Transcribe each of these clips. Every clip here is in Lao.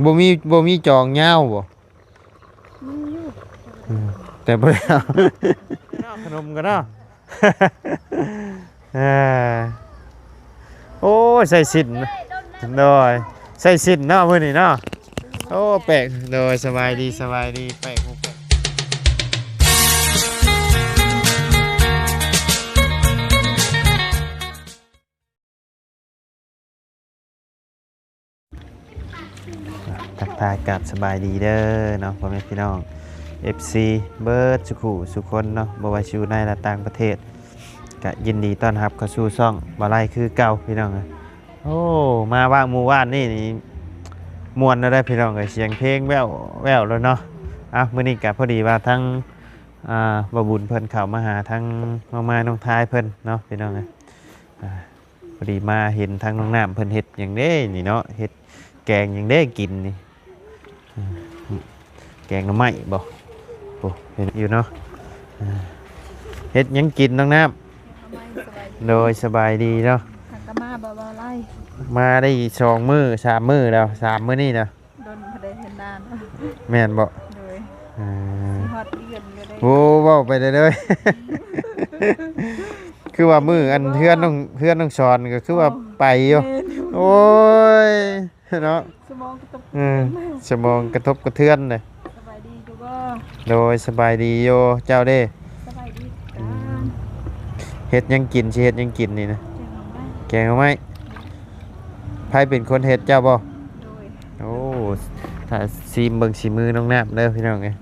ບໍ່ມີ ບໍ່ມີຈອງຍາວບໍ່? ມີຢູ່ ອືມ ແຕ່ບໍ່ໄດ້ເອົາ ເນາະ ຂະໜົມກັນເນາະ. ເອີ ໂອ້ຍ ໃສ່ສິ້ນ ໂດຍ ໃສ່ສິ້ນເນາະ ມື້ນີ້ເນາະ. ໂອ້ ແປກ ໂດຍ ສະບາຍດີ ສະບາຍດີ ແປກຫູແປກ ທັກທາຍກາບສະບາຍດີເດີເນາະ ພໍ່ແມ່ພີ່ນ້ອງ ເອັຟຊີ ເບິດສູ່ຄູ່ສູ່ຄົນເນາະ ບໍ່ວ່າຊິຢູ່ໃນ ແລະ ຕ່າງປະເທດ ກະຍິນດີຕ້ອນຮັບເຂົ້າສູ່ຊ່ອງບ່າວໄລຄືເກົ່າ ພີ່ນ້ອງເອີຍ. ໂອ້ ມາວ່າງມື້ວານນີ້ນີ້ມ່ວນແລ້ວເດີ ພີ່ນ້ອງເອີຍ ສຽງເພງແວ່ວໆ ແລ້ວເນາະ. ເອົ້າ ມື້ນີ້ກະພໍດີວ່າທາງ ອ່າ ບ່າວບຸນເພິ່ນເຂົ້າມາຫາທາງນ້ອງມາຍນ້ອງທາຍເພິ່ນເນາະ ພີ່ນ້ອງເອີຍ. ອ່າ ພໍດີມາເຫັນທາງນ້ອງນ້ຳເພິ່ນເຮັດຫຍັງເດ້ນີ້ເນາະ ເຮັດແກງຫຍັງເດ້ກິນນີ້ ອືມ ແກງໜໍ່ໄມ້ບໍ່? ໂອ້ ເຫັນຢູ່ເນາະ ອ່າ ເຮັດຫຍັງກິນນ້ອງນ້ຳ? ໂດຍ ສະບາຍດີເນາະ ຫາກະມາບໍ່ ບໍ່ໄລ ມາໄດ້ສອງມື້ສາມມື້ແລ້ວ ສາມມື້ນີ້ນະ. ດົນບໍ່ໄດ້ເຫັນໜ້າເນາະ ແມ່ນບໍ່? ໂດຍ ອ່າ ຊິຮອດເດືອນຢູ່ເດ້. ໂອ້ ເວົ້າໄປເລື້ອຍໆ ຄືວ່າມື້ອັນເຮືອນນ້ອງ ເຮືອນນ້ອງສອນກໍຄືວ່າ ໂອ້ ໄປຢູ່ ແມ່ນຢູ່ ໂອ້ຍ ເນາະ ສະໝອງກະທົບ ເອີ ກະເທືອນ ສະໝອງກະທົບກະເທືອນເດ້. ສະບາຍດີຢູ່ບໍ່? ໂດຍ ສະບາຍດີຢູ່ ເຈົ້າເດ້? ສະບາຍດີ ອືມ ກັນ ເຮັດຫຍັງກິນ ຊິເຮັດຫຍັງກິນນີ້ນະ? ແກງໜໍ່ໄມ້ ແກງໜໍ່ໄມ້ ໃຜເປັນຄົນເຮັດ ເຈົ້າບໍ່? ໂດຍ ໂອ້ ຖ້າຊີມເບິ່ງສີມືນ້ອງນ້ຳເດີ ພີ່ນ້ອງເອີຍ.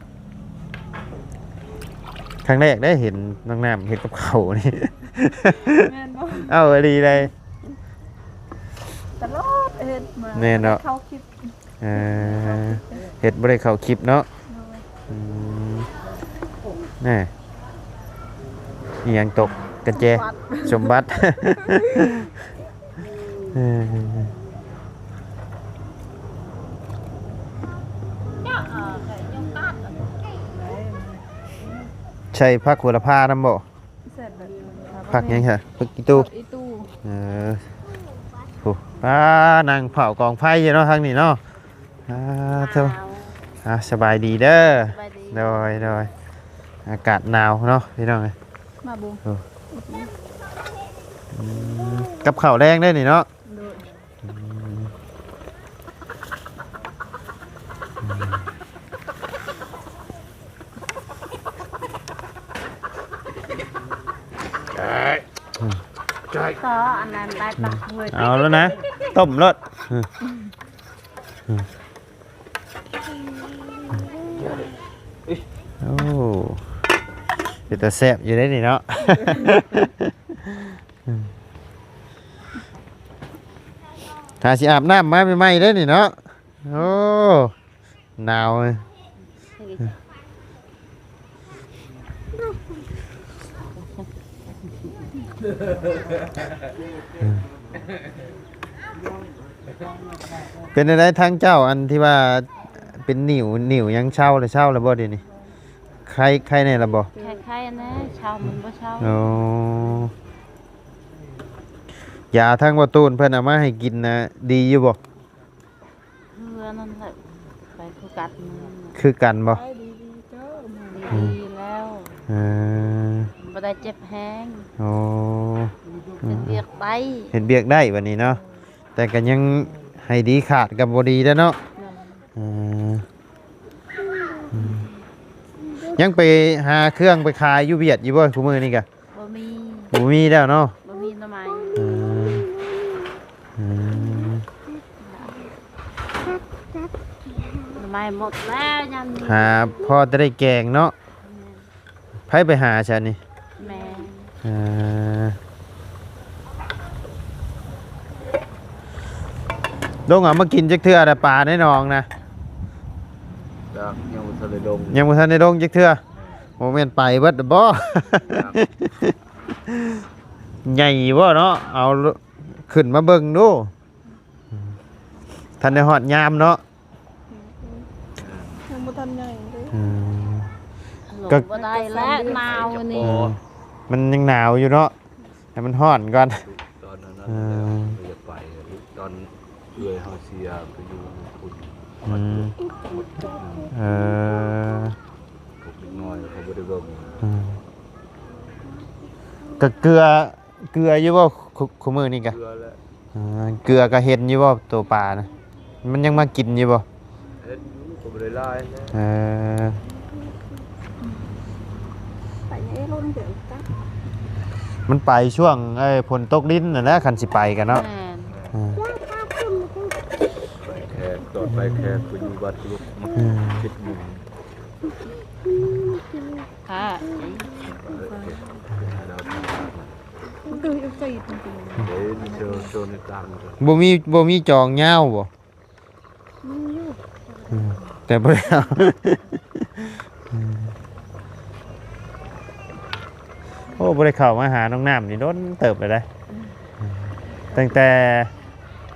ຄັ້ງແລກໄດ້ເຫັນນ້ອງນ້ຳເຮັດກັບເຂົ້ານີ້ ແມ່ນບໍ່? ເອົາ ອີ່ຫຼີໃດ໋ ຕະຫຼອດເຮັດມາ ແມ່ນເນາະ ເຂົ້າຄລິບ ເອີ ເຮັດບໍ່ໄດ້ເຂົ້າຄລິບເນາະ. ໂດຍ ອືມ ແນ່ ອີ່ຫຍັງຕົກ ກະແຈ ສົມບັດ ສົມບັດ ເອີ ໃສ່ຜັກໂຫລະພານຳບໍ່? ແຊບແບບ ຜັກຫຍັງຫະ? ຜັກອີ່ຕູ່ ຜັກອີ່ຕູ່ ເອີ ໂອ້ ອ່າ ນັ່ງເຜົາກອງໄຟຢູ່ເນາະ ທາງນີ້ເນາະ. ອ່າ ເຈົ້າ ອ່າ ສະບາຍດີເດີ ສະບາຍດີ ໂດຍ ໂດຍ ອາກາດໜາວເນາະ ພີ່ນ້ອງເອີຍ ມາບຸ ໂອ້ ອືມ ກັບເຂົ້າແລງເດ້ນີ້ເນາະ ໂດຍ ອືມ ໃຊ່ ໃຊ່ ກໍອັນນັ້ນໄດ້ປະ ເອົາແລ້ວນະ ຕົ້ມໂລດ ອືມ ອືມ ໂອ້ ເປັນຕາແຊບຢູ່ເດ້ນີ້ເນາະ ອືມ ຖ້າຊິອາບນ້ຳມາໃໝ່ໆເດ້ນີ້ເນາະ. ໂອ້ ໜາວເວີຍ ເປັນຈັ່ງໃດທາງເຈົ້າ ອັນທີ່ວ່າເປັນໜິວ ໜິວຍັງເຊົາແລ້ວ ເຊົາແລ້ວບໍ່ດຽວນີ້? ໄຄ ໄຄແນ່ແລ້ວບໍ່? ໄຄ ໄຄແນ່ ເຊົາມັນບໍ່ເຊົາ. ໂອ້ ຢາທາງບໍ່ຕູນເພິ່ນເອົາມາໃຫ້ກິນນະ ດີຢູ່ບໍ່? ເຮືອນັ້ນແຫຼະ ໄປຄືກັນ ຄືກັນບໍ່? ໄປດີໆເຈົ້າ ດີແລ້ວ ເອີ ບໍ່ໄດ້ເຈັບແຮງ. ໂອ້ ເຮັດວຽກໄດ້ ເຮັດວຽກໄດ້ບັດນີ້ເນາະ ແຕ່ກໍຍັງໃຫ້ດີຂາດກໍບໍ່ດີແລ້ວເນາະ. ເອີ ອືມ ຍັງໄປຫາເຄື່ອງໄປຂາຍຢູ່ຫວຽດຢູ່ບໍ່ ຄູ່ມື້ນີ້ກະ? ບໍ່ມີ ບໍ່ມີແລ້ວເນາະ ບໍ່ມີໜໍ່ໄມ້. ເອີ ອືມ ໜໍ່ໄມ້ໝົດແລ້ວຍາມນີ້ ຫາພໍແຕ່ໄດ້ແກງເນາະ. ແມ່ນ ໃຜໄປຫາຊັ້ນນີ້? ແມ່ ເອີ ລົງເອົາມາກິນຈັກເທື່ອລະປາໃນໜອງນະ? ຍັງ ຍັງບໍ່ທັນໄດ້ລົງ ຍັງບໍ່ທັນໄດ້ລົງຈັກເທື່ອ. ບໍ່ແມ່ນໄປເບິດບໍ? ໃຫຍ່ບໍ່ເນາະ ເອົາຂຶ້ນມາເບິ່ງດູ. ທັນໄດ້ຮອດຍາມເນາະ ຍັງບໍ່ທັນໃຫຍ່ເດ້. ອືມ ລົງ ກໍ ບໍ່ໄດ້ແລ້ວ ໜາວນີ້ ອືມ ມັນຍັງໜາວຢູ່ເນາະ. ໃຫ້ມັນຮ້ອນກ່ອນ. ຕອນນັ້ນ ເອີ ບໍ່ຢາກໄປ ຕອນເອື້ອຍເຮົາເສຍໄປຢູ່ພຸ້ນ. ອືມ ເອີ ພວກເດັກນ້ອຍເຂົາບໍ່ໄດ້ເບິ່ງ. ອືມ ກະເກືອ ເກືອຢູ່ບໍ່ ຄຸ ຄຸມື້ນີ້ກະ? ເກືອແລ້ວ. ອ່າ ເກືອກໍເຫັນຢູ່ບໍ່ ໂຕປານະ? ມັນຍັງມາກິນຢູ່ບໍ່? ເຫັນຢູ່ ກໍບໍ່ໄດ້ຫຼາຍນະ. ເອີ ໄປໃນລົມເດີ ມັນໄປຊ່ວງ ເອີ ຝົນຕົກດິນນັ້ນແຫຼະ ຄັນຊິໄປກັນເນາະ. ແມ່ນ ເອີ ໄປແຂກ ຕອນໄປແຂກໄປຢູ່ວັດຢູ່ ອືມ ສິບໂມງ. ບໍ່ມີ ບໍ່ມີຈອງຍາວບໍ່? ມີຢູ່ ອືມ ແຕ່ບໍ່ໄດ້ເອົາ. ໂອ້ ບໍ່ໄດ້ເຂົ້າມາຫານ້ອງນ້ຳນີ້ດົນເຕີບແລ້ວເດ້. ອືມ ຕັ້ງແຕ່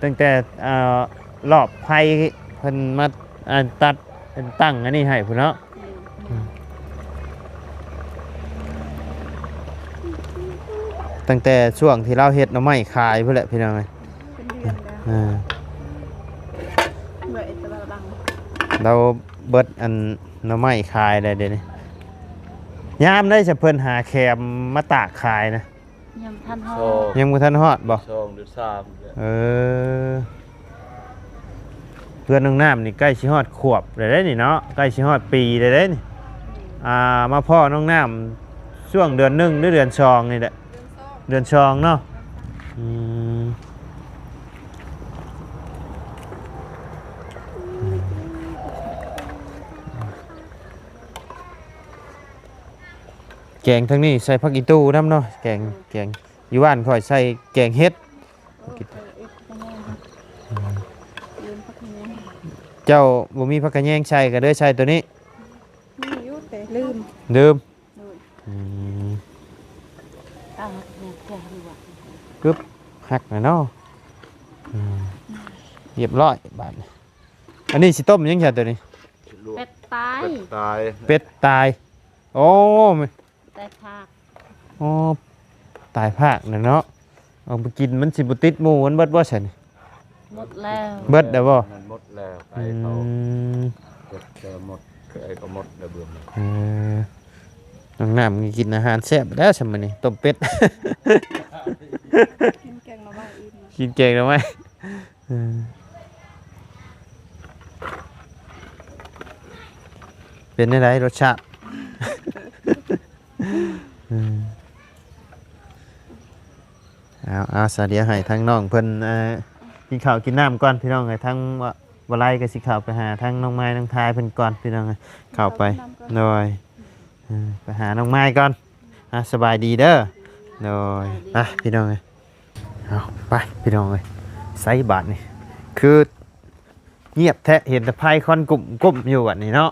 ຕັ້ງແຕ່ ເອີ ລອບໄຟເພິ່ນມາ ອັນ ຕັດ ເພິ່ນຕັ້ງອັນນີ້ໃຫ້ພຸ້ນເນາະ. ອືມ ຕັ້ງແຕ່ຊ່ວງທີ່ລາວເຮັດໜໍ່ໄມ້ຂາຍພຸ້ນແຫຼະ ພີ່ນ້ອງເອີຍ. ເປັນເດືອນແລ້ວ ເອີ ເມື່ອຍແຕ່ວ່າລາວເບິດອັນໜໍ່ໄມ້ຂາຍແລ້ວດຽວນີ້. ຍາມໃດສະເພິ່ນຫາແຄມມາຕາກຂາຍນະ? ຍັງບໍ່ທັນຮອດ ຍັງບໍ່ທັນຮອດບໍ່? ສອງເດືອນສາມແລ້ວ. ເອີ ເພື່ອນນ້ອງນ້ຳນີ້ໃກ້ຊິຮອດຂວບແລ້ວເດ້ນີ້ເນາະ ໃກ້ຊິຮອດປີແລ້ວເດ້ນີ້. ອ່າ ມາພໍ້ນ້ອງນ້ຳຊ່ວງເດືອນໜຶ່ງ ຫຼື ເດືອນສອງນີ້ແຫຼະ. ເດືອນສອງ ເດືອນສອງເນາະ. ອືມ ແກງທາງນີ້ໃສ່ຜັກອີຕູນຳເນາະ. ແກງ ແກງຢູ່ບ້ານຂ້ອຍໃສ່ແກງເຫັດ. ໂອ້ ເຈົ້າບໍ່ມີຜັກຂະແຍງໃສ່ ກໍເລີຍໃສ່ໂຕນີ້. ມີຢູ່ແຕ່ລືມ ລືມ. ໂດຍ ອືມ ກຶບ ຫັກແລ້ວເນາະ. ອືມ ຮຽບຮ້ອຍບາດນີ້. ອັນນີ້ຊິຕົ້ມຫຍັງຊະໂຕນີ້? ເປັດຕາຍ ເປັດຕາຍ ເປັດຕາຍ. ໂອ້ ຕາຍພາກ ອໍ ຕາຍພາກນະເນາະ. ເອົາໄປກິນມັນຊິບໍ່ຕິດໝູ່ມັນເບິດບໍ່ຊັ້ນ? ໝົດແລ້ວ ເບິດແລ້ວບໍ່? ມັນໝົດແລ້ວ ໄກ່ເຂົາ ອືມ ເບິດແລ້ວ ໝົດ ໄກ່ກໍໝົດແລ້ວເບືອງ. ເອີ ນ້ອງນ້ຳກິນອາຫານແຊບແລ້ວຊັ້ນມື້ນີ້ ຕົ້ມເປັດ ກິນແກງໜໍ່ໄມ້ອີກ ກິນແກງໜໍ່ໄມ້. ເອີ ເປັນແນວໃດລົດຊາດ? ເອີ ເອົາ ເອົາ ສາ ດຽວໃຫ້ທາງນ້ອງເພິ່ນ ເອີ ກິນເຂົ້າກິນນ້ຳກ່ອນພີ່ນ້ອງເອີຍ. ທາງ ບໍ່ ບໍ່ໄລກໍຊິເຂົ້າໄປຫາທາງນ້ອງໄມ້ນ້ອງທາຍເພິ່ນກ່ອນພີ່ນ້ອງເອີຍ. ເຂົ້າໄປ ເຂົ້າໄປນຳກ່ອນ ໂດຍ ເອີ ໄປຫານ້ອງໄມ້ກ່ອນ. ອ່ະ ສະບາຍດີເດີ ໂດຍ ສະບາຍດີ ອ່ະ ພີ່ນ້ອງເອີຍ. ເອົາ ໄປພີ່ນ້ອງເອີຍ ໃສບາດນີ້ ຄືງຽບແທ້ ເຫັນແຕ່ໄຟຄວັນກຸ້ມໆຢູ່ບາດນີ້ເນາະ.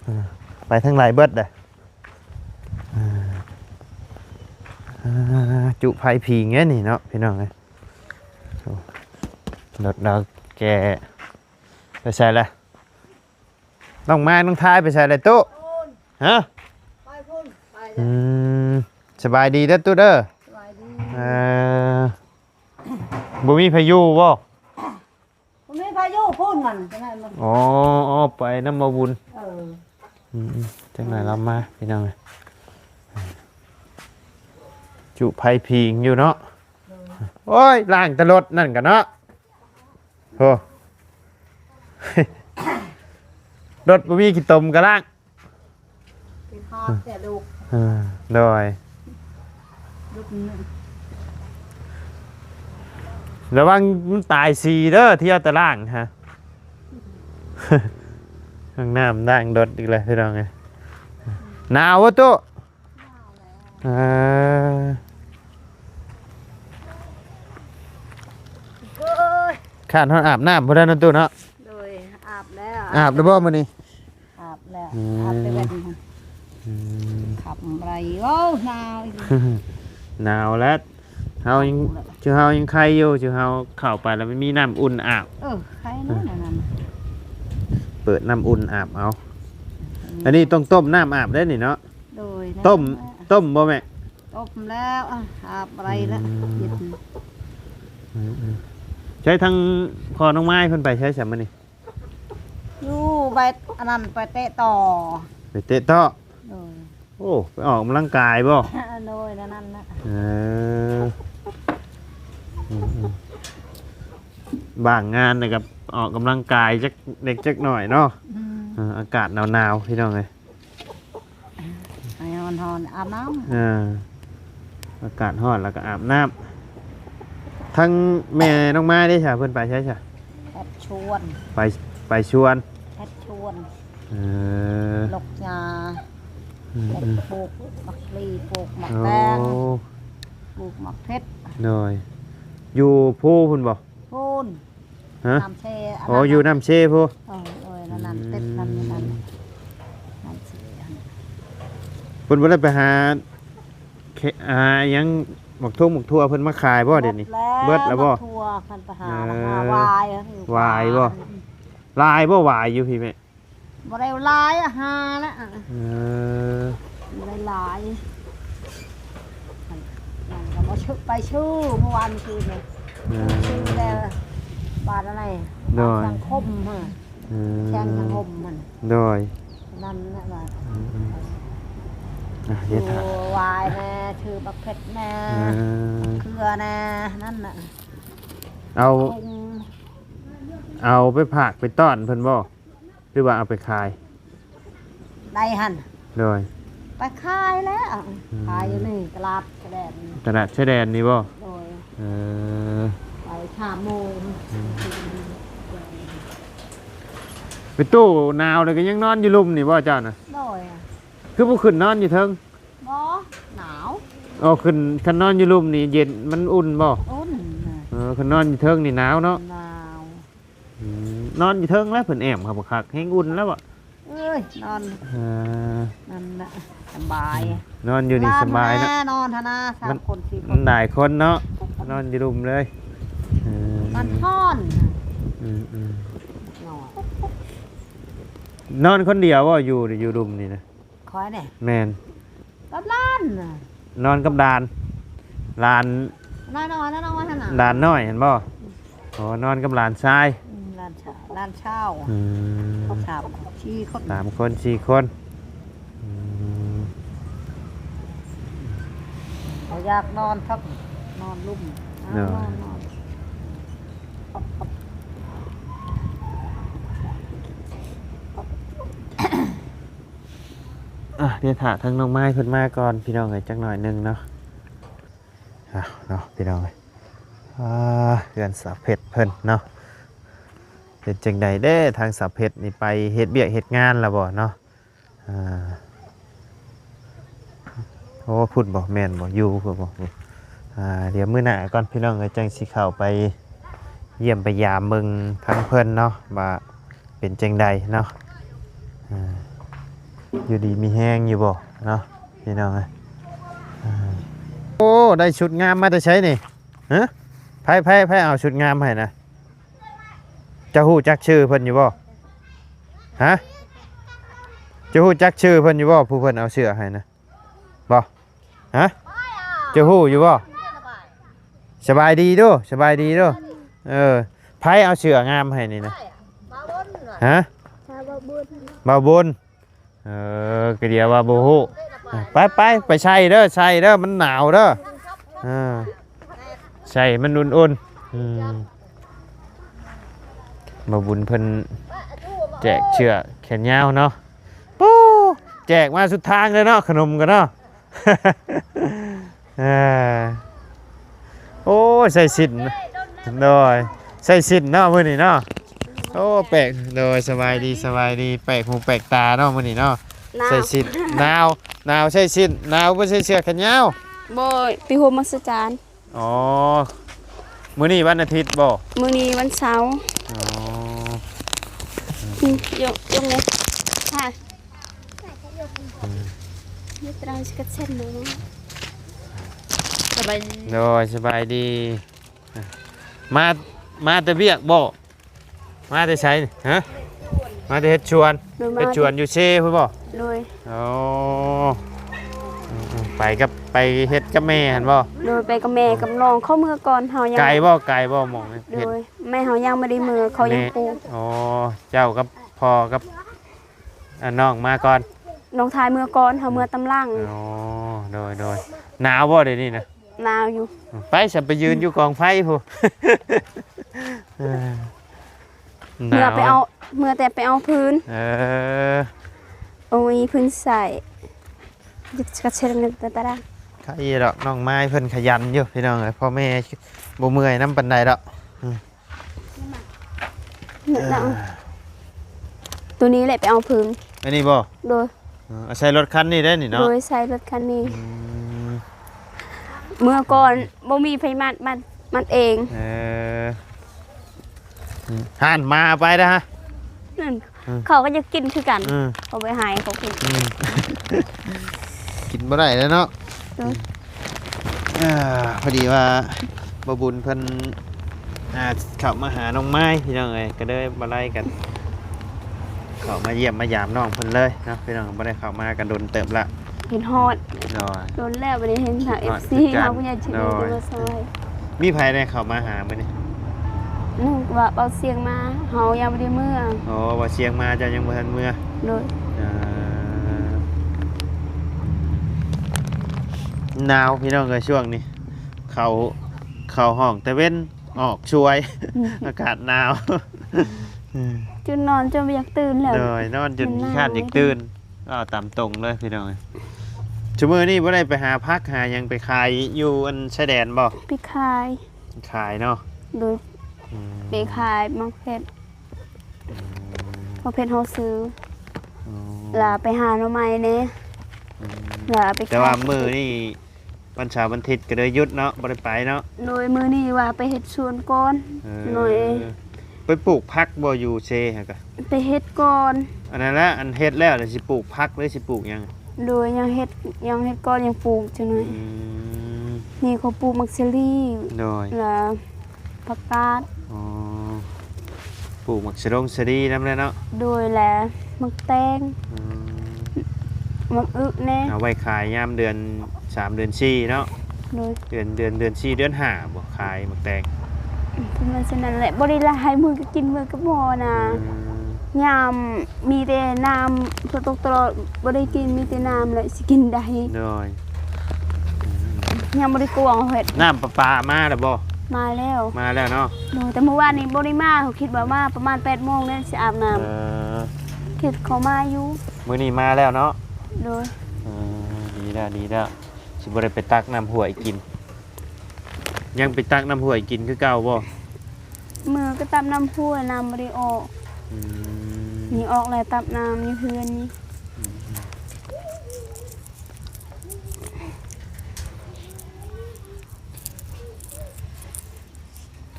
ເອີ ໄປທາງໃດເບິດເດ້. ເອີ ອ່າ ຈຸໄຟພິງແທ້ນີ້ເນາະ ພີ່ນ້ອງເອີຍ. ໂອ້ ລົດລາວແກ່ໄປໃສລະ? ນ້ອງມາ ນ້ອງທາຍໄປໃສລະ? ຕູ້ ຮະ? ໄປພຸ້ນ ໄປແລ້ວ ອືມ ສະບາຍດີເດີຕູ້ເດີ. ສະບາຍດີ ເອີ ບໍ່ມີໃຜຢູ່ບໍ່? ບໍ່ມີໃຜຢູ່ພຸ້ນ ມັນຈັ່ງໃດມັນ ອໍ ອໍ ໄປນຳບໍ່ບຸນ ເອີ ອືມ ຈັ່ງໃດລາວມາພີ່ນ້ອງເອີຍ. ຈຸໄຟພິງຢູ່ເນາະ ໂດຍ ໂອ້ຍ ລ້າງແຕ່ລົດນັ້ນກະເນາະ. ໂອ້ ລົດບໍ່ມີຂີ້ຕົມກໍລ້າງ ຄິດຮອດແຕ່ລູກ ເອີ ໂດຍ ລູກໜຶ່ງ ລະວັງມັນຕາຍສີເດີ ທ່ຽວແຕ່ລ້າງຮະ. ຫ້ອງນ້ຳລ້າງລົດອີກແລ້ວພີ່ນ້ອງເອີຍ. ໜາວບໍ່ຕູ້? ເອີ ໂອ້ຍ ຂ້ານຮອດອາບນ້ຳພຸ້ນແຫຼະເນາະຕູ້ເນາະ. ໂດຍ ອາບແລ້ວ ອາບແລ້ວບໍ່ມື້ນີ້? ອາບແລ້ວ ອືມ ອາບແຕ່ເວັນ ອືມ ຂັບໄປ ໂອ້ ໜາວອີກ ໜາວແລ້ວ. ເຮົາຍັງ ເຮົາແລ້ວ ຄືເຮົາຍັງໄຄຢູ່ ຄືເຮົາເຂົ້າໄປແລ້ວມັນມີນ້ຳອຸ່ນອາບ ເອີ ໄຄເນາະ ອືມ ແນວນັ້ນ ເປີດນ້ຳອຸ່ນອາບເອົາ ອືມ ອັນນີ້ຕ້ອງຕົ້ມນ້ຳອາບເດ້ນີ້ເນາະ. ໂດຍ ຕົ້ມ ຕົ້ມບໍ່ແມ່? ຕົບແລ້ວ ອາ ອາບໄດ້ແລ້ວ ອືມ ເຢັນ ອືມໆ ໃຊ້ທາງພໍ່ນ້ອງໄມ້ເພິ່ນໄປໃສຊະມື້ນີ້? ຢູ່ໄປອັນນັ້ນ ໄປເຕະຕໍ ໄປເຕະຕໍ ໂດຍ ໂອ້ ໄປອອກກຳລັງກາຍບໍ່? ໂດຍ ແນວນັ້ນນະ ເອີ ອືມໆ ວ່າງງານແລ້ວກໍອອກກຳລັງກາຍຈັກເລັກຈັກໜ້ອຍເນາະ ອືມ ເອີ ອາກາດໜາວໆ ພີ່ນ້ອງເອີຍ ໃຫ້ຮ້ອນໆ ອາບນ້ຳ ເອີ ອາກາດຮ້ອນແລ້ວກໍອາບນ້ຳ ທາງແມ່ນ້ອງມາເດ້ຊະ ເພິ່ນໄປໃສຊະ? ແພັດຊວນ ໄປ ໄປຊວນ ແພັດຊວນ ເອີ ລົກຫຍ້າ ອືມໆ ປູກໝາກລີ ປູກໝາກແຕງ ໂອ້ ປູກໝາກເຜັດ ໂດຍ ຢູ່ພູພຸ້ນບໍ່? ພຸ້ນ ຮະ? ນ້ຳເຊ ອໍ ຢູ່ນ້ຳເຊພຸ້ນ ເອີ ເອີ ນັ້ນໆ ອືມ ຕິດນັ້ນ ນັ້ນ ນ້ຳເຊ ເພິ່ນບໍ່ໄດ້ໄປຫາ ເຄ ຫາຫຍັງ ໝາກທົ່ວ ໝາກຖົ່ວເພິ່ນມາຂາຍບໍ່ດຽວນີ້? ເບິດແລ້ວ ເບິດແລ້ວບໍ່? ໝາກຖົ່ວ ເພິ່ນໄປຫາ ອືມ ຫາຫວາຍ ຫວາຍບໍ່? ອືມ ຫຼາຍບໍ່ຫວາຍຢູ່ພີ້ແມ່? ບໍ່ໄດ້ຫຼາຍ ຫາແລ້ວ ເອີ ບໍ່ໄດ້ຫຼາຍ ມັນກໍບໍ່ຊື້ ໄປຊື້ມື້ວານຄືນນີ້ ເອີ ຊື້ແຕ່ບາດອັນໃດ ໂດຍ ສັງຄົມຫັ້ນ ອືມ ແຂວງສັງຄົມຫັ້ນ ໂດຍ ນັ້ນແຫຼະວ່າ ອືມໆ ອ່ະ ເຮັດ ຢູ່ຫວາຍແດ່ ຊື້ບັກເຜັດແດ່ ເອີ ເຂືອແດ່ ນັ້ນນະ ເອົາ ເອົາໄປຝາກໄປຕ້ອນເພິ່ນບໍ່? ຫຼືວ່າເອົາໄປຂາຍ? ໄດ້ຫັ້ນ ໂດຍ ໄປຂາຍແລ້ວ ອືມ ຂາຍຢູ່ນີ້ຕະຫຼາດຊາຍແດນ ຕະຫຼາດຊາຍແດນນີ້ບໍ່? ໂດຍ ເອີ ໄປສາມໂມງ ອືມ ໄປຕູ້ໜາວແລ້ວກໍຍັງນອນຢູ່ລຸ່ມນີ້ບໍ່ເຈົ້ານະ? ໂດຍ ຄືບໍ່ຂຶ້ນນອນຢູ່ເທິງ? ບໍ່ ໜາວ ອໍ ຂຶ້ນ ຄັນນອນຢູ່ລຸ່ມນີ້ເຢັນ ມັນອຸ່ນບໍ່? ອຸ່ນ ເອີ ຄັນນອນຢູ່ເທິງນີ້ໜາວເນາະ ໜາວ ອືມ ນອນຢູ່ເທິງແລ້ວ ເພິ່ນແອ້ມເຂົ້າບັກຄັກ ແຮງອຸ່ນແລ້ວບໍ່? ເອີຍ ນອນ ເອີ ນັ້ນນະ ສະບາຍ ອືມ ນອນຢູ່ນີ້ສະບາຍເນາະ ນອນຫັ້ນນະ ສາມຄົນສີ່ຄົນ ມັນຫຼາຍຄົນເນາະ ນອນຢູ່ລຸ່ມເລີຍ ເອີ ມັນຮ້ອນ ອືມໆ ນອນ ນອນຄົນດຽວບໍ່? ຢູ່ ຢູ່ລຸ່ມນີ້ນະ ຂ້ອຍນີ້ ແມ່ນ ກັບຫຼານນະ ນອນກັບຫຼານ ຫຼານນ້ອຍໆ ນ້ອຍໆ ຫັ້ນນະ ຫຼານນ້ອຍຫັ້ນບໍ່? ອືມ ອໍ ນອນກັບຫຼານຊາຍ ອືມ ຫຼານຊາຍ ຫຼານສາວ ອືມ ສາມຄົນ ສີ່ຄົນ ສາມຄົນ ສີ່ຄົນ ອືມ ເຂົາຢາກນອນທັບ ນອນລຸ່ມ ເອົາ ໂດຍ ນອນ ນອນ ອ່ະ ດຽວຖ້າທາງນ້ອງໄມ້ເພິ່ນມາກ່ອນ ພີ່ນ້ອງເອີຍ ຈັກໜ້ອຍໜຶ່ງເນາະ ເອົາເນາະ ພີ່ນ້ອງເອີຍ ອ່າ ເຮືອນສາວເພັດເພິ່ນເນາະ ເປັນຈັ່ງໃດເດ້ ທາງສາວເພັດນີ້ໄປເຮັດວຽກເຮັດງານແລ້ວບໍ່ເນາະ? ອ່າ ໂອ້ ພຸ້ນບໍ່ ແມ່ນບໍ່ ຢູ່ພຸ້ນບໍ່ ອ່າ ດຽວມື້ໜ້າກ່ອນ ພີ່ນ້ອງເອີຍ ຈັ່ງຊິເຂົ້າໄປຢ້ຽມໄປຢາມເບິ່ງທາງເພິ່ນເນາະ ວ່າເປັນຈັ່ງໃດເນາະ ອ່າ ຢູ່ດີມີແຮງຢູ່ບໍ່ເນາະ ພີ່ນ້ອງເອີຍ ອ່າ ໂອ້ ໄດ້ຊຸດງາມມາແຕ່ໃສນີ້? ຮະ? ໃຜ ໃຜ ໃຜເອົາຊຸດງາມໃຫ້ນະ? ເຈົ້າຮູ້ຈັກຊື່ເພິ່ນຢູ່ບໍ່? ຮະ? ເຈົ້າຮູ້ຈັກຊື່ເພິ່ນຢູ່ບໍ່? ຜູ້ເພິ່ນເອົາເສື້ອໃຫ້ນະ ບໍ່? ຮະ? ເຈົ້າຮູ້ຢູ່ບໍ່? ສະບາຍດີດູ ສະບາຍດີດູ ເອີ ໃຜເອົາເສື້ອງາມໃຫ້ນີ້ນະ? ຮະ? ບ່າວບຸນ ເອີ ກະດຽວວ່າບໍ່ຮູ້ ໄປ ໄປ ໄປໃສ່ເດີ ໃສ່ເດີ ມັນໜາວເດີ ເອີ ໃສ່ມັນອຸ່ນໆ ອືມ ບ່າວບຸນເພິ່ນແຈກເສື້ອແຂນຍາວເນາະ ປູ້ ແຈກມາສຸດທາງເລີຍເນາະ ຂະໜົມກັນເນາະ. ເອີ ໂອ້ຍ ໃສ່ສິ້ນ ໂດຍ ໃສ່ສິ້ນເນາະມື້ນີ້ເນາະ ໂອ້ ແປກ ໂດຍ ສະບາຍດີ ສະບາຍດີ ແປກຫູແປກຕາເນາະມື້ນີ້ເນາະ ໜາວ ໃສ່ສິ້ນ ໜາວ ໜາວໃສ່ສິ້ນ ໜາວບໍ່ໃສ່ເສື້ອແຂນຍາວ ບໍ່ ໄປໂຮມມາສະຈານ ອໍ ມື້ນີ້ວັນອາທິດບໍ່? ມື້ນີ້ວັນເສົາ ອໍ ອືມ ຍົກ ຍົກເລີຍ ຮະ ອືມ ນີ້ຕາງຊິກັດເຊັນເນາະ ສະບາຍດີ ໂດຍ ສະບາຍດີ ມາ ມາແຕ່ວຽກບໍ່? ມາແຕ່ໃສ? ຮະ? ມາແຕ່ເຮັດສວນ ໂດຍ ມາ ເຮັດສວນຢູ່ເຊພຸ້ນບໍ່? ໂດຍ ອໍ ອືມໆ ໄປ ໄປກັບ ໄປເຮັດກັບແມ່ຫັ້ນບໍ່? ໂດຍ ໄປກັບແມ່ກັບນ້ອງ ເຂົາເມືອກ່ອນ ເຮົາຍັງ ໄກບໍ່? ໄກບໍ່ໝ່ອງເຮັດ? ໂດຍ ແມ່ເຮົາຍັງບໍ່ໄດ້ເມືອ ເຂົາຍັງປູກ. ອໍ ເຈົ້າກັບພໍ່ກັບ ອ່າ ນ້ອງມາກ່ອນ? ນ້ອງຊາຍເມືອກ່ອນ ເຮົາເມືອຕາມຫຼັງ. ອໍ ໂດຍໆ ໜາວບໍ່ດຽວນີ້ນະ? ໜາວຢູ່. ໄປ ສະ ໄປຢືນຢູ່ກອງໄຟພຸ້ນ. ເອີ ເມືອໄປເອົາ ເມືອແຕ່ໄປເອົາຟືນ. ເອີ ໂອ້ຍ ຟືນໃສ່ ກະເຊັດເງິນຕາຕະລາງ. ໄຄດອກ ນ້ອງມາຍເພິ່ນຂະຫຍັນຢູ່ພີ່ນ້ອງເອີຍ ພໍ່ແມ່ບໍ່ເມື່ອຍນຳປານໃດດອກ. ອືມ ເອີ ໂຕນີ້ແຫຼະໄປເອົາຟືນ. ອັນນີ້ບໍ່? ໂດຍ. ເອີ ອາໄສລົດຄັນນີ້ໄດ້ນີ້ເນາະ? ໂດຍ ໃຊ້ລົດຄັນນີ້. ອືມ ເມື່ອກ່ອນບໍ່ມີໃຜມັດ ມັດ ມັດເອງ. ເອີ ຫັ້ນ ມາເອົາໄປເດີຮະ. ນັ້ນ ອືມ ເຂົາກໍຢາກກິນຄືກັນ. ອືມ ເອົາໄປໃຫ້ເຂົາກິນ. ອືມ ກິນບໍ່ໄດ້ແລ້ວເນາະ. ໂດຍ. ອ່າ ພໍດີວ່າບໍ່ບຸນເພິ່ນ ອ່າ ເຂົ້າມາຫານ້ອງມາຍພີ່ນ້ອງເອີຍ ກໍເລີຍບໍ່ໄດ້ກັນ ເຂົ້າມາຢ້ຽມມາຢາມນ້ອງເພິ່ນເລີຍເນາະ ພີ່ນ້ອງ ບໍ່ໄດ້ເຂົ້າມາກັນດົນເຕີບລະ. ຄິດຮອດ. ໂດຍ. ດົນແລ້ວບໍ່ໄດ້ເຫັນທາງ ເອັຟຊີ ເຮົາກໍຢາກຊິໄດ້ມາຊ່ອຍ. ມີໃຜແດ່ເຂົ້າມາຫາມື້ນີ້? ນຶກວ່າເບົາຊຽງມາ ເຮົາຍັງບໍ່ໄດ້ເມືອ. ອໍ ເບົາຊຽງມາ ເຈົ້າຍັງບໍ່ທັນເມືອ. ໂດຍ. ເອີ ໜາວພີ່ນ້ອງເອີຍ ຊ່ວງນີ້ ເຂົ້າ ເຂົ້າຫ້ອງແຕ່ເວັນ ອອກສວຍ ອືມ ອາກາດໜາວ ຈົນນອນຈົນບໍ່ຢາກຕື່ນແລ້ວ. ໂດຍ. ນອນຈົນຂີ້ຄ້ານຢາກຕື່ນ ເວົ້າຕາມຕົງເລີຍພີ່ນ້ອງ. ຊຸມື້ນີ້ບໍ່ໄດ້ໄປຫາຜັກຫາຫຍັງໄປຂາຍຢູ່ອັນຊາຍແດນບໍ່? ໄປຂາຍ. ຂາຍເນາະ. ໂດຍ. ອືມ ໄປຂາຍໝາກເຜັດ. ອືມ ໝາກເຜັດເຮົາຊື້. ອໍ ລະໄປຫາໜໍ່ໄມ້ແດ່. ອືມ ລະໄປຂາຍ. ແຕ່ວ່າມື້ນີ້ ວັນເສົາວັນອາທິດກໍເລີຍຢຸດເນາະ ບໍ່ໄດ້ໄປເນາະ. ໂດຍ. ມື້ນີ້ວ່າໄປເຮັດສວນກ່ອນ. ເອີ ໜ້ອຍ. ໄປປູກຜັກບໍ່ຢູ່ເຊຫັ້ນກະ? ໄປເຮັດກ່ອນ. ອັນນັ້ນລະ ອັນເຮັດແລ້ວລະຊິປູກຜັກ ຫຼືຊິປູກຫຍັງ? ໂດຍ. ຍັງເຮັດ ຍັງເຮັດກ່ອນ ຍັງປູກຈັກໜ້ອຍ. ອືມ ນີ້ເຂົາປູກໝາກສາລີ. ໂດຍ. ລະ ຜັກກາດ. ອໍ ປູກໝາກສະດົງສະດີນຳແຫຼະເນາະ. ໂດຍ. ແລະ ໝາກແຕງ. ອືມ ໝາກອຶກແດ່. ເອົາໄວ້ຂາຍຍາມເດືອນສາມເດືອນສີ່ເນາະ. ໂດຍ. ເດືອນ ເດືອນ ເດືອນສີ່ເດືອນຫ້າບໍ່ຂາຍໝາກແຕງ? ປະມານຊັ້ນນັ້ນແຫຼະ ບໍ່ໄດ້ຫຼາຍ ມື້ກໍກິນມື້ກັບໝໍນະ. ອືມ ຍາມມີແຕ່ນ້ຳ ຝົນຕົກຕະຫຼອດ ບໍ່ໄດ້ກິນ ມີແຕ່ນ້ຳແຫຼະ ຊິກິນໄດ້. ໂດຍ. ອືມ ຍັງບໍ່ໄດ້ກວງເຮັດ. ນ້ຳປະປາມາແລ້ວບໍ່? ມາແລ້ວ. ມາແລ້ວເນາະ. ໂດຍ. ແຕ່ມື້ວານນີ້ບໍ່ໄດ້ມາ ເຂົາຄິດວ່າມາປະມານແປດໂມງແລ້ວຊິອາບນ້ຳ. ເອີ ຄິດເຂົາມາຢູ່. ມື້ນີ້ມາແລ້ວເນາະ. ໂດຍ. ເອີ ດີແລ້ວ ດີແລ້ວ ຊິບໍ່ໄດ້ໄປຕັກນ້ຳຫ້ວຍກິນ. ຍັງໄປຕັກນ້ຳຫ້ວຍກິນຄືເກົ່າບໍ່? ມື້ກໍຕັກນ້ຳຫ້ວຍ ນ້ຳບໍ່ໄດ້ອອກ. ອືມ ນີ້ອອກແລ້ວ ຕັກນ້ຳຢູ່ເຮືອນນີ້. ອືມ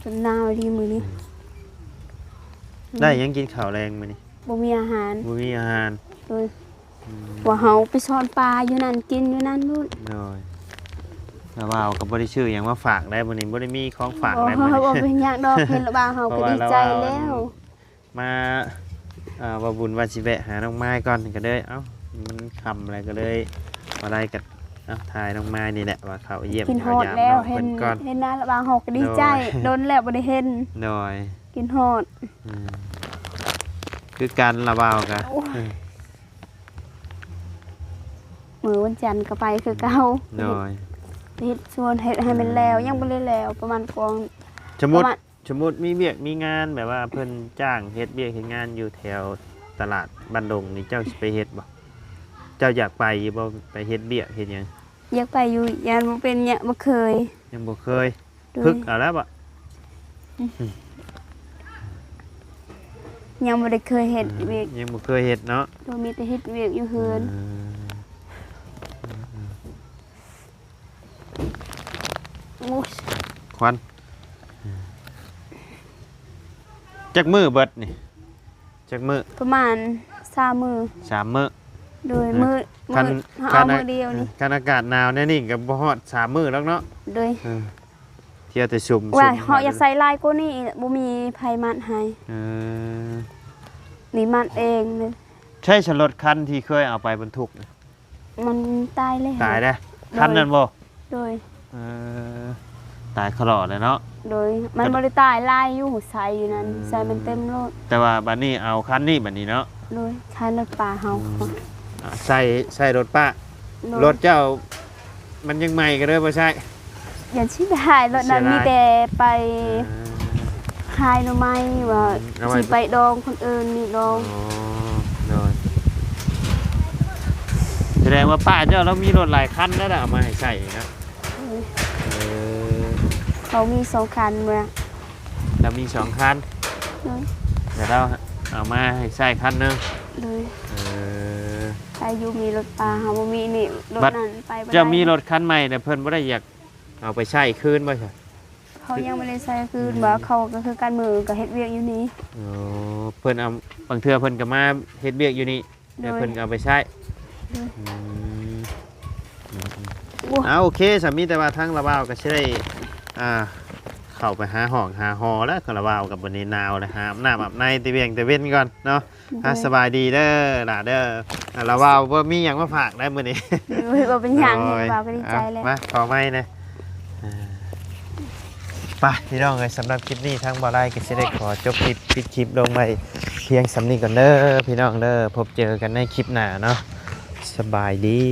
ຈົນໜາວດີມື້ນີ້. ອືມ ໄດ້ຫຍັງກິນເຂົ້າແລງມື້ນີ້? ບໍ່ມີອາຫານ. ບໍ່ມີອາຫານ. ໂດຍ. ອືມ ວ່າເຮົາໄປຊ້ອນປາຢູ່ນັ້ນ ກິນຢູ່ນັ້ນໂລດ. ໂດຍ. ລະວ່າວກໍບໍ່ໄດ້ຊື້ຫຍັງມາຝາກໄດ໋ມື້ນີ້ ບໍ່ໄດ້ມີຂອງຝາກໄດ໋ມື້ນີ້. ບໍ່ເປັນຫຍັງດອກ ເຫັນລະວ່າວເຮົາກໍດີໃຈແລ້ວ. ມາ ເອີ ວ່າບຸນວ່າຊິແວະຫານ້ອງມາຍກ່ອນ ກໍເລີຍ ເອົ້າ ມັນຄ່ຳແລ້ວ ກໍເລີຍບໍ່ໄດ້ ກໍ ເອົ້າ ຖ່າຍນ້ອງມາຍນີ້ແຫຼະ ວ່າເຂົ້າຢ້ຽມ ກິນຮອດແລ້ວ ເຫັນ ເຫັນໜ້າລະວ່າວເຮົາກໍດີໃຈ. ໂດຍ. ດົນແລ້ວບໍ່ໄດ້ເຫັນ. ໂດຍ. ກິນຮອດ. ອືມ ຄືກັນລະວ່າວກະ. ໂອ້ຍ ອືມ ມື້ວັນຈັນກໍໄປຄືເກົ່າ. ໂດຍ. ເຮັດ ເຮັດສວນ ເຮັດໃຫ້ມັນແລ້ວ. ອືມ ຍັງບໍ່ໄດ້ແລ້ວ ປະມານກອງ ສົມມຸດ ປະມານ ສົມມຸດມີວຽກມີງານ ແບບວ່າເພິ່ນຈ້າງເຮັດວຽກເຮັດງານຢູ່ແຖວຕະຫຼາດບ້ານດົງນີ້ ເຈົ້າຊິໄປເຮັດບໍ່? ເຈົ້າຢາກໄປຢູ່ບໍ່? ໄປເຮັດວຽກເຮັດຫຍັງ? ຢາກໄປຢູ່ ຢ້ານບໍ່ເປັນ ຍັງບໍ່ເຄີຍ. ຍັງບໍ່ເຄີຍ. ໂດຍ. ຝຶກເອົາແລ້ວບໍ່? ອືມ ຍັງບໍ່ໄດ້ເຄີຍເຮັດວຽກ. ອືມ ຍັງບໍ່ເຄີຍເຮັດເນາະ. ໂດຍ. ມີແຕ່ເຮັດວຽກຢູ່ເຮືອນ. ອືມ ໂອ້ຍ ຄວັນ. ອືມ ຈັກມື້ເບິດນີ້? ຈັກມື້? ປະມານສາມມື້. ສາມມື້. ໂດຍ. ເອີ ມື້ ມື້ ຄັນ ເຮົາເອົາມື້ດຽວນີ້ ຄັນອາກາດໜາວແນວນີ້ກໍບໍ່ຮອດສາມມື້ດອກເນາະ. ໂດຍ. ເອີ ທ່ຽວແຕ່ຊຸມ ວ່າເຮົາຢາກໃສ່ຫຼາຍກວ່ານີ້ ບໍ່ມີໃຜມັດໃຫ້. ເອີ ນີ້ມັດເອງເລີຍ. ໃຊ້ສະລົດຄັນທີ່ເຄີຍເອົາໄປບັນທຸກນະ? ມັນຕາຍແລ້ວ. ຕາຍແລ້ວ. ຄັນນັ້ນບໍ່? ໂດຍ ເອີ ຕາຍຄະຫຼໍ້ແລ້ວເນາະ. ໂດຍ ມັນບໍ່ໄດ້ຕາຍຫຼາຍຢູ່ ໃສ່ຢູ່ນັ້ນ ເອີ ໃສ່ມັນເຕັມໂລດ. ແຕ່ວ່າບັດນີ້ເອົາຄັນນີ້ບັດນີ້ເນາະ. ໂດຍ ໃຊ້ລົດປ້າເຮົາ ອືມ ອ່າ ໃຊ້ ໃຊ້ລົດປ້າ. ໂດຍ ລົດເຈົ້າມັນຍັງໃໝ່ກໍເລີຍບໍ່ໃຊ້. ຢ່າຊິໄດ້ ລົດນັ້ນ ເສຍດາຍ ມີແຕ່ໄປ ເອີ ຂາຍໜໍ່ໄມ້ ວ່າ ອືມ ເອົາໄວ້ ຊິໄປດອງຄົນອື່ນນີ້ດອງ. ອໍ ໂດຍ ສະແດງວ່າປ້າເຈົ້າລາວມີລົດຫຼາຍຄັນແລ້ວລະ ເອົາມາໃຫ້ໃຊ້ນີ້ເນາະ. ເອີ ເອີ ເຂົາມີສອງຄັນເມື່ອ ລາວມີສອງຄັນ. ໂດຍ ແລ້ວລາວເອົາມາໃຫ້ໃຊ້ຄັນໜຶ່ງ. ໂດຍ ເອີ ໃຊ້ຢູ່ ມີລົດປ້າ ເຮົາບໍ່ມີນີ້ ລົດນັ້ນໄປບໍ່ໄດ້. ເຈົ້າມີລົດຄັນໃໝ່ແລ້ວ ເພິ່ນບໍ່ໄດ້ຢາກເອົາໄປໃຊ້ຄືນບໍ່ຊະ? ເຂົາຍັງບໍ່ໄດ້ໃຊ້ຄືນ ອືມ ວ່າເຂົາກໍຄືກັນ ມື້ກໍເຮັດວຽກຢູ່ນີ້. ອໍ ເພິ່ນເອົາ ບາງເທື່ອເພິ່ນກໍມາເຮັດວຽກຢູ່ນີ້ ໂດຍ ແລ້ວເພິ່ນກໍເອົາໄປໃຊ້. ໂດຍ ອືມ ໂອ້ ເອົາ ໂອເຄ ສາມີ ແຕ່ວ່າທາງລາວບ່າວກໍຊິໄດ້ ອ່າ ເຂົ້າໄປຫາຫ້ອງຫາຫໍແລ້ວ ລາວບ່າວກໍບັດນີ້ໜາວແລ້ວ ຫາອາບນ້ຳອາບໃນ ແຕ່ວຽງແຕ່ເວັນກ່ອນເນາະ. ໂດຍ ອ່າ ສະບາຍດີເດີຫຼ້າເດີ. ອ່າ ລາວບ່າວບໍ່ມີຫຍັງມາຝາກໄດ້ມື້ນີ້. ໂດຍ ບໍ່ເປັນຫຍັງ ໂດຍ ເຫັນບ່າວກໍດີໃຈແລ້ວ. ອ່ະ ມາ ຂໍໄມ້ແດ່. ອ່າ ໄປພີ່ນ້ອງເອີຍ ສຳລັບຄລິບນີ້ທາງບ່າວໄລກໍຊິໄດ້ຂໍຈົບຄລິບ ປິດຄລິບລົງໄວ້ພຽງສ່ຳນີ້ກ່ອນເດີພີ່ນ້ອງເດີ. ພົບເຈີກັນໃນຄລິບໜ້າເນາະ. ສະບາຍດີ.